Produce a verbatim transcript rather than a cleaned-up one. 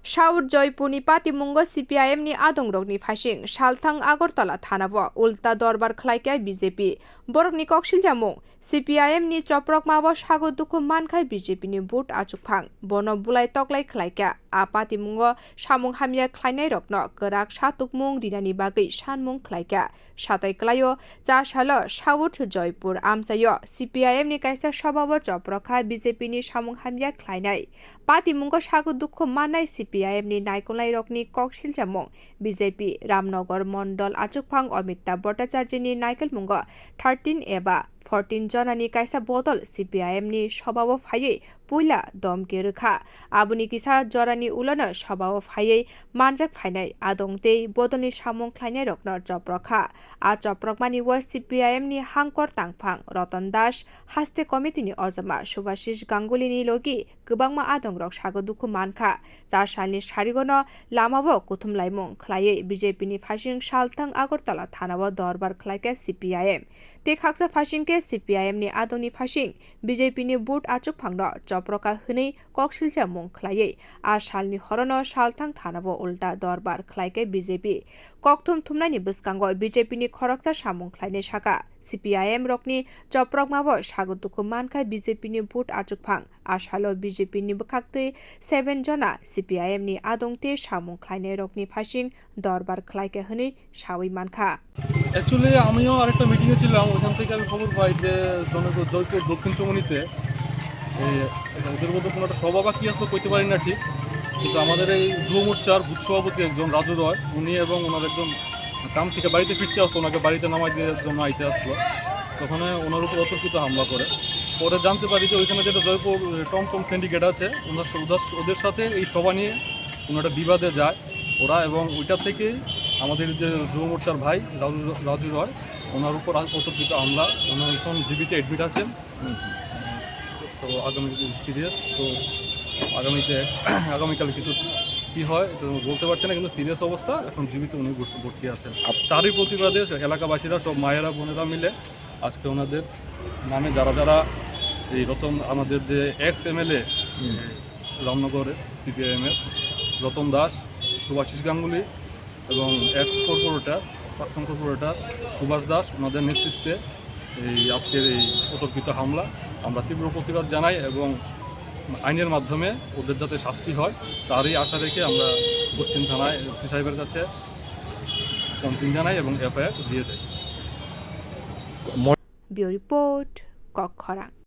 South Joypurni patimungo C P I M ni adongrokni phaising salthang Agartala thanao ulta dorbar khlaikha B J P. Borokni kok siljamung, C P I M ni choprokmao sago dukhu mankha B J P ni vote achukphang, bono bulai toklai khlaikha. A patimungo samung hamya khlainairokno kwrak satokmung rinani bagwi sanmung khlaikha. Satai kwlaio, cha salo South Joypur amchaio C P I M ni kaisa sobao choprokha B J P ni samung hamya khlainai. Patimungo sago dukhu mannai C P I M ni naikolnairokni kok siljamung B J P Ramnagar Mondol achukphang Amitabh Bhattacharya ni naikolmungo thirteen eba fourteen jonani kaisa bodol C P I M ni sobao phaiwi puila domki rwkha. Aboni kisa jorani ulono sobao phaiwi manjak phainai adong tei bodolni samung khlainairokno choprokha. A choprokmani o C P I M ni hangkor tangphang Ratan Das, haste committee ni ojama Subhashish Ganguly ni logi kwbangma adongrok sago dukhu mankha. Cha salni sarigono lamao kuthumlaimung khlaiwi B J P ni phaising salthang Agartala thanao dorbar khlaikha C P I M. Tei khaksa phaising khe C P I M ni adongni phaising B J P ni vote achukphangno choprokha hwnwi kok siljamung khlaiwi a salni horono salthang thanao ulta dorbar khlaikha B J P. Kokthum thumnaini bwskango B J P ni khoroksa samung khlainai saka, C P I M rokni choprokmao sago dukhu mankha B J P ni vote achukphang. A salo B J P ni bwkhaktwi seven jona C P I M ni adong tei samung khlainairokni phaising dorbar khlaikha hwnwi sawi mankha. Actually, আমিও আরেকটা মিটিংয়ে ছিলাম, ওইখান থেকে আমি খবর পাই যে জনক জয়পুর দক্ষিণ চৌমুহনীতে এই, ওদের মধ্যে কোনো একটা সভা বা কী আসলে কইতে পারি না ঠিক, কিন্তু আমাদের এই যুব মোর্চার বুথ সভাপতি একজন রাজু রয়, উনি এবং ওনার একজন কাম থেকে বাড়িতে ফিরতে আসতো, ওনাকে বাড়িতে নামাই দেওয়ার জন্য আইতে আসলো। তখন ওনার উপর অতর্কিত হামলা করে। পরে জানতে পারি যে ওইখানে যেটা জয়পুর, এ, টমটম সিন্ডিকেট আছে, ওনার সা-, ওদের, ওদের সাথে এই সভা নিয়ে কোনো একটা বিবাদে যায় ওরা, এবং ওইটা থেকেই আমাদের যে যুব মোর্চার ভাই রাজু, রাজু রয়, ওনার উপর আ-, অতর্কিত হামলা, উনি এখন জিবিতে অ্যাডমিট আছেন। তো আগামী দিন সিরিয়াস, তো আগামীতে, আগামীকাল কিছু কী হয় এটা বলতে পারছি না, কিন্তু সিরিয়াস অবস্থা, এখন জিবিতে উনি ভর্তি, ভর্তি আছেন। আপ- তারই প্রতিবাদে এলাকাবাসীরা, সব মায়েরা বোনেরা মিলে আজকে ওনাদের নামে যারা যারা এই রতন, আমাদের যে এক্স এমএলএ রামনগরের সিপিআইএম এর রতন দাস, শুভাশিস গাঙ্গুলি এবং এক্স কর্পোরেটর, প্রাক্তন কর্পোরেটর সুভাষ দাস, ওনাদের নেতৃত্বে এই আজকের এই অতর্কিত হামলা। আমরা তীব্র প্রতিবাদ জানাই এবং আইনের মাধ্যমে ওদের যাতে শাস্তি হয়, তারই আশা রেখে আমরা পশ্চিম থানায় ওসি সাহেবের কাছে কমপ্লেন জানাই এবং এফআইআর দিয়ে দেয়। Bureau Report, Kokkhorang.